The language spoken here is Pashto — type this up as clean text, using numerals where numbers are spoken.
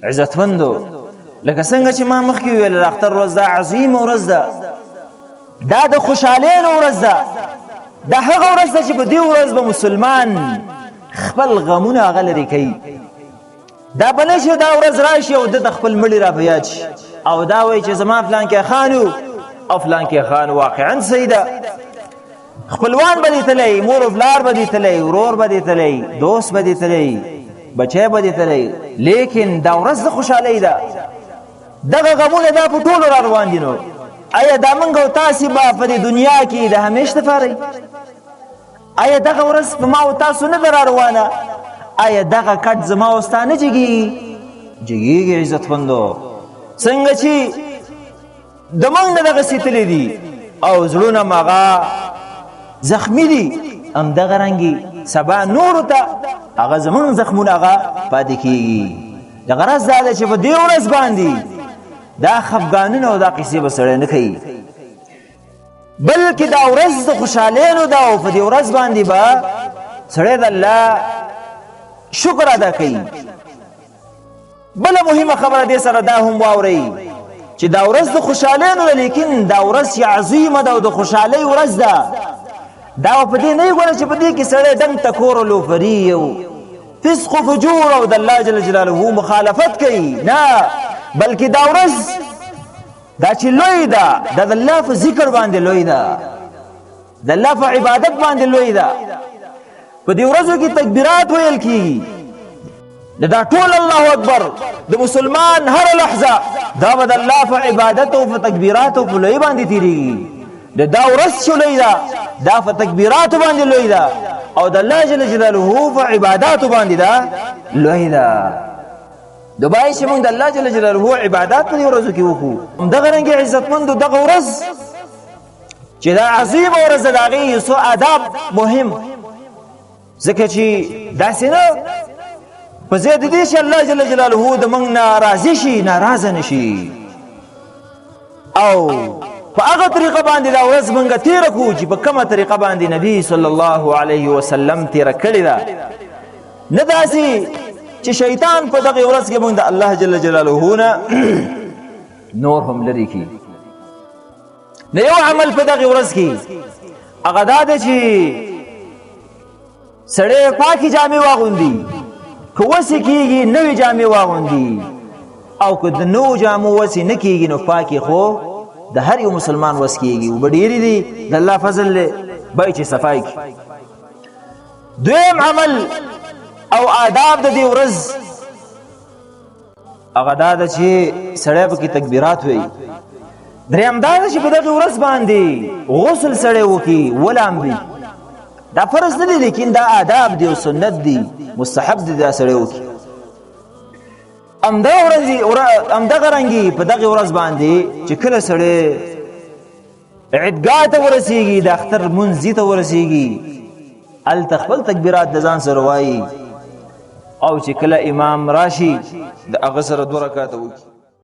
عزتمندو، لکه څنګه چې ما مخکې وویل، د اختر ورځ دا عظیمه ورځ ده، دا د خوشحالۍ ورځ ده، دا هغه ورځ ده چې په دې ورځ به مسلمان خپل غمونه هغه لرې کوي. دا به نه چې دا ورځ راشي او ده ته خپل مړي را په یاد شي او دا وایي چې زما فلانکی خان او فلانکی خان. واقعا صحیح ده، خپلوان به دې تللی، مور او پلار به دې تللی، ورور به دې تللی، دوست به دې تللی، بچی به دې تللی، لیکن دا ورځ د خوشحالۍ ده. دغه غمونه دا په ټولو را روان دي. نو آیا دا موږ او تاسې به په دې دنیا کې د همیش لپاره؟ آیا دغه ورځ په ما او تاسو نه ده را روانه؟ آیا دغه کټ زما او ستا نه جګېږي؟ جګېږي. عزتمندو، څنګه چې د موږ نه دغسې تللي دي او زړونه مو هغه زخمي دي، همدغه رنګي سبا نورو ته هغه زموږ زخمونه هغه پاتې کېږي. د غرض دا ده چې په دې ورځ باندې دا خفګانونه او دا قصې به سړی نه کوي، بلکې دا ورځ د خوشحالینو ده او په دې ورځ باندې به سړی د الله شکر ادا کوي. بله مهمه خبره دې سره دا هم واورئ چې دا ورځ د خوشحالینو ده، لیکن دا ورځ چې عظیمه ده او د خوشحالۍ ورځ ده، دا په دې نه ګوره چې په دې کې سړی ډنګ ټکور او لوفري او فسق و فجور او د الله جل جلاله مخالفت کوي، نه، بلکې دا ورځ دا چې لوی ده، دا د الله په ذکر باندې لوی ده، د الله په عبادت باندې لوی ده. په دې ورځو کې تکبیرات ویل کیږي، دا ټول الله اکبر د مسلمان هر لحظه دا به د الله په عبادت او په تکبیرات او په لوی باندې تیریږي. د دا ورځ چې لوی ده، دا په تکبیرات باندې لوی ده او د الله جل جلاله په عبادت باندې ده لوی ده. د بای چې موږ د الله جل جلاله عبادت په دې ورځو کې وکړو. دغه رنګ عزتمندو، دغه ورځ چې دا عظیمه ورځ ده، د هغې یو څو آداب مهم، ځکه چې داسې نه په ځای د دې چې الله جل جلاله د موږ ناراضي شي، ناراضه نه شي او په هغه طریقه باندې دا ورځ موږ تېره کړو چې په کومه طریقه باندې نبی صلی الله علیه وسلم تېره کړې ده، نه داسې چې شیطان په دغه ورځ کې موږ د الله جل جلاله نه نور هم لرې کړي. د یو عمل په دغه ورځ کې هغه دا دی چې سړی پاکې جامې واغوندي، که وسې کېږي نوې جامې واغوندي، او که د نوو جامو وسې نه کېږي نو پاکې خو د هر یو مسلمان وس کېږي، اوبه ډېرې دي، د الله فضل دی، باید چې صفای کړي. دویم عمل او آداب د دې ورځ هغه دا ده چې سړی پکې تکبیرات وایي. دریم دا ده چې په دغه ورځ باندې غسل سړی وکړي، ولامبي. دا فرض نه دی، لیکن دا آداب دی او سنت دی، مستحب دی دا سړی وکړي. همدغه رنګي په دغه ورځ باندې چې کله سړی عیدګاه ته ورسیږي، د اختر لمونځ ته ورسیږي، هلته خپل تکبیرات د ځان سره وایي او چې کله امام راشي د هغه سره دوه رکعته وکړي.